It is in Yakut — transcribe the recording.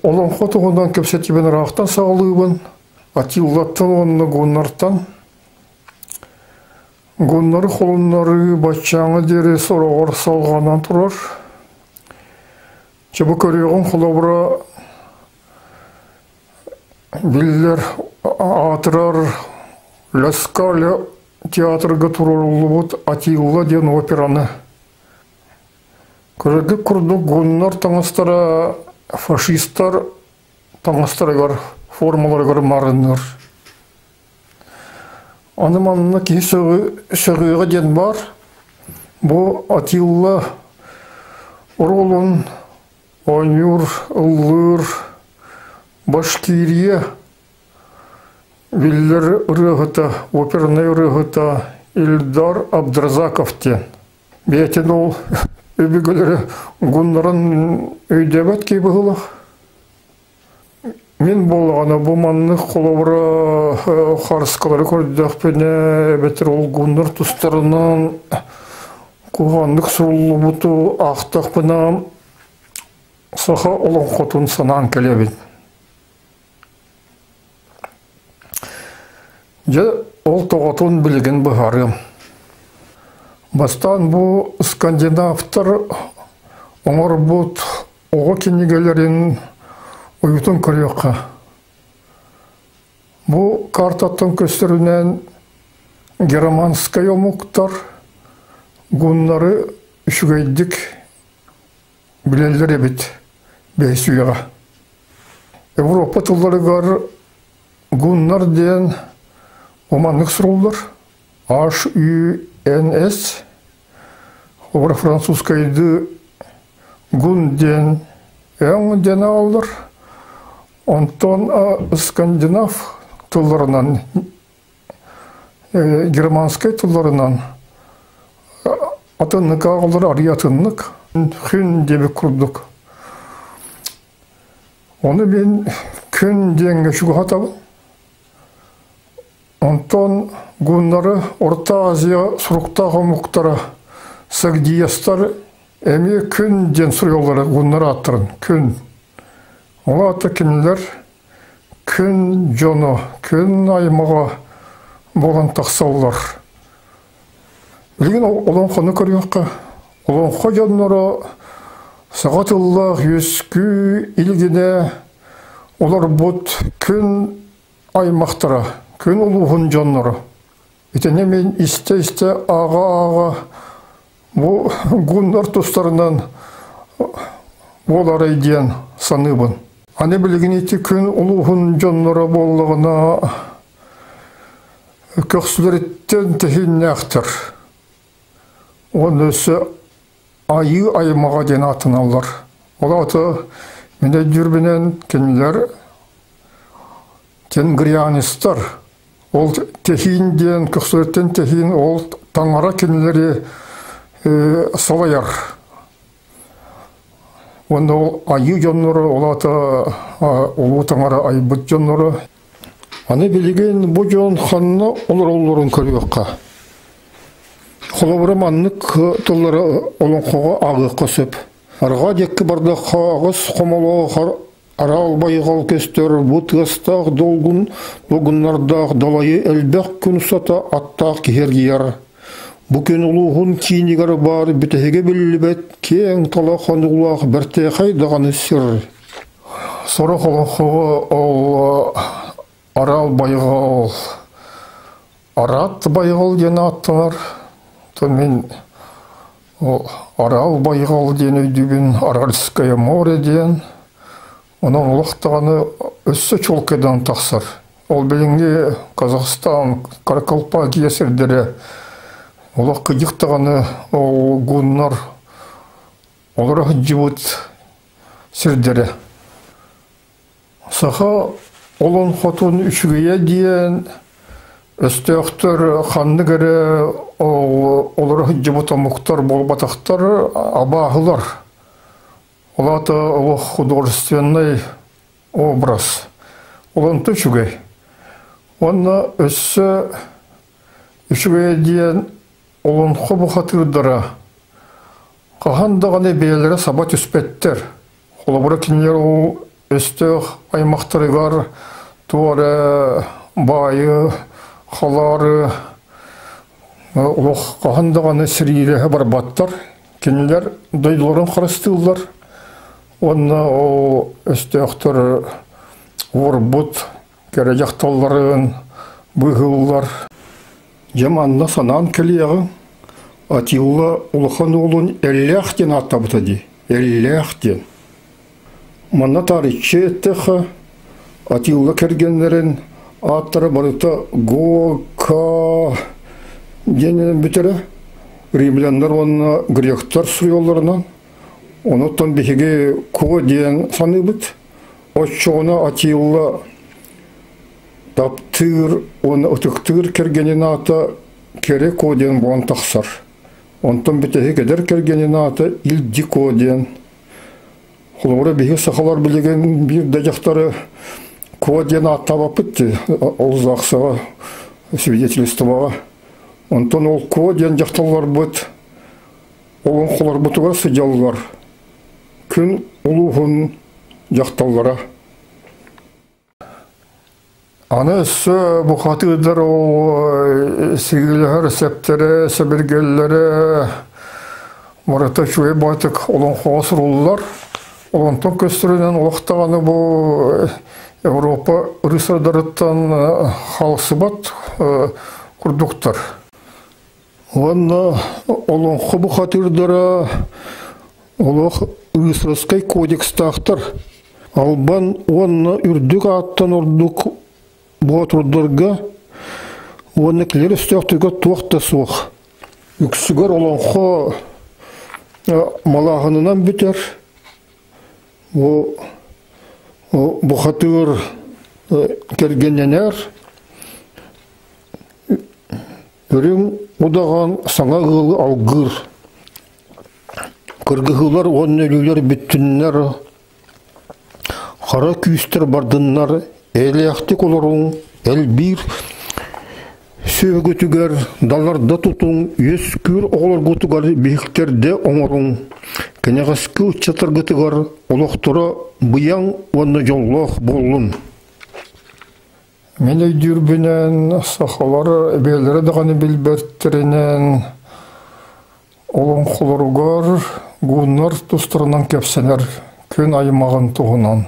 Олоҥхо туһунан кэпсэтиибин ыраахтан саҕалыыбын. Атиллаттан уонна гуннартан. Гуннары холуннарыы баччааҥҥа диэри сороҕор салҕанан турар. Чэ бу көрүөҕүҥ холобура биллэр аатырар Ла Скала театрга туруоруллубут Атилла диэн операны. Көрөргүт курдук гуннар таҥастара фашистар таҥастарыгар, формаларыгар маарынныыр. Аны манна киһи сөҕүөҕэ диэн баар. Бу Атилла оруолун оонньуур, ыллыыр Башкирия биллэр ырыаһыта, опернай ырыаһыта Ильдар Абдразаков диэн. Бэйэтин ол өбүгэлэрэ гуннарын өйдөөбөт киһи быһыылаах. Мин буоллаҕына бу маннык холобура харыскалары көрдөхпүнэ эбэтэр ол гуннар тустарынан куһаҕаннык суруллубуту аахтахпына саха олоҥхотун санаан кэлэбин. Дьэ, ол тоҕотун билигин быһаарыам. Бастаан бу скандинавтар оҥорбут оҕо кинигэлэрин уйутун көрүөххэ. Бу картаттан көстөрүнэн германскай омуктар гуннары үчүгэйдик билэллэр эбит бэһис үйэҕэ. Европа тылларыгар гуннар диэн уманнык суруллар. H U N S Холобура французскайдыы гун диэн өҥ диэн ааллар. Онтон скандинав тылларынан, германскай тылларынан атыннык ааҕаллар, арыйа атыннык. Хүн диэбит курдук. Ону мин күн диэҥҥэ чугаһатабын. Онтон гуннары Орто Азия суруктаах омуктара сагдиестар эмиэ күн диэн суруйаллара гуннар ааттарын күн. Ол аата кинилэр күн дьоно, күн аймаҕа буолан тахсаллар. Билигин олоҥхону көрүөххэ, олоҥхо дьонноро саха тыллаах үөскүү илигинэ олорбут күн аймахтара, күн улууһун дьонноро. Итини мин истэ-истэ ааҕа-ааҕа бу гуннар тустарынан буоларай диэн саныыбын. Аны билигин ити күн улууһун дьонноро буоллаҕына көхсүлэриттэн тэһииннээхтэр. Уонна өссө айыы аймаҕа диэн ааттаналлар. Ол аата мин өйдүүрбүнэн кинилэр тенгрианистар. Ол тэһиин диэн көхсүлэриттэн тэһиин ол таҥара кинилэри салайар. Уонна ол айыы дьонноро, ол аата улуу таҥара айбыт дьонноро. Аны билигин бу дьон ханна олороллорун көрүөххэ. Холобура маннык тыллары олоҥхоҕо ааҕыахха сөп. Арҕаа диэки бардахха аҕыс хомолоох араал байҕал көстөр бу тыастаах долгун долгуннардаах далайы элбэх күн устата аттаах киһи эргийэр. Бу күн улууһун киинигэр баар бүтэһигэ биллибэт киэҥ тала хонуулаах бэртээхэй даҕаны сир. Сорох олоҥхоҕо ол араал байҕал Араат байҕал диэн ааттанар. То мин ол Араал байҕал диэн өйдүүбүн, Аральское море диэн. Онон олох даҕаны өссө чуолкайдан тахсар. Ол билиҥҥи Казахстан, Каракалпакия сирдэрэ олох кыдьык даҕаны ол гуннар олоро сылдьыбыт сирдэрэ. Саха олоҥхотун үчүгэйэ диэн өстөөхтөр ханнык эрэ олоро сылдьыбыт омуктар буолбатахтар, абааһылар. Ол аата олох художественнай образ. Ол онто үчүгэй. Уонна өссө үчүгэйэ диэн олоҥхо бухатыырдара хаһан даҕаны бэйэлэрэ саба түспэттэр. Холобура кинилэр ол Өстөөх аймахтарыгар туох эрэ баайы, халаары олох хаһан даҕаны сэриилэһэ барбаттар. Кинилэр дойдуларын харыстыыллар уонна ол өстөөхтөр уорбут кэрэ дьахталларын быыһыыллар. Дьэ манна санаан кэлиэҕиҥ, Атилла улахан уолун Эллээх диэн ааттаабыта дии, Эллээх диэн. Манна таарыччы эттэххэ, Атилла кэргэннэрин ааттара барыта Го-Ка диэнинэн бүтэрэ. Римляннар уонна гректар суруйалларынан. Онуттан биһиги Ко диэн саныыбыт. Оччоҕуна Атилла таптыыр уонна ытыктыыр кэргэнин аата Кэрэ Ко диэн буолан тахсар. Онтон бүтэһик эдэр кэргэнин аата Илдьи Ко диэн. Холобура, биһиги сахалар билигин биир да дьахтары Ко диэн ааттаабаппыт дии, ол ЗАГСаҕа, свидетельствоҕа. Онтон ол Ко диэн дьахталларбыт олоҥхолорбутугар сыдьаллар. Күн улууһун дьахталлара. Аны өссө бухатыырдар ол сигилэһэр сэптэрэ, сэбиргэллэрэ барыта үчүгэй баҕайытык олоҥхоҕо суруллар. Онтон көстөрүнэн олох даҕаны бу Европа рыцардарыттан хаалсыбат курдуктар. Уонна олоҥхо бухатыырдара олох рыцарскай кодекстаахтар. Албан уонна үрдүк ааттан ордук боотурдарга уонна килэр өстөөхтөргө туох да суох. Үксүгэр олоҥхо малааһынынан бүтэр. Бу бухатыыр кэргэннэнэр Үрүҥ удаҕан саҥа ыалы алгыыр. Кыргыһыылар уонна өлүүлэр бүттүннэр, хара күүстэр бардыннар, эйэлээхтик олоруҥ, элбиир сүөһүгүтүгэр даларда тутуҥ, үөскүүр оҕолоргутугар биһиктэрдэ оҥоруҥ, кэнэҕэски ыччаттаргытыгар олохторо быйаҥ уонна дьоллоох буоллун. Мин өйдүүрбүнэн, сахалар бэйэлэрэ даҕаны билбэттэринэн олоҥхолоругар гуннар тустарынан кэпсэнэр күн аймаҕын туһунан.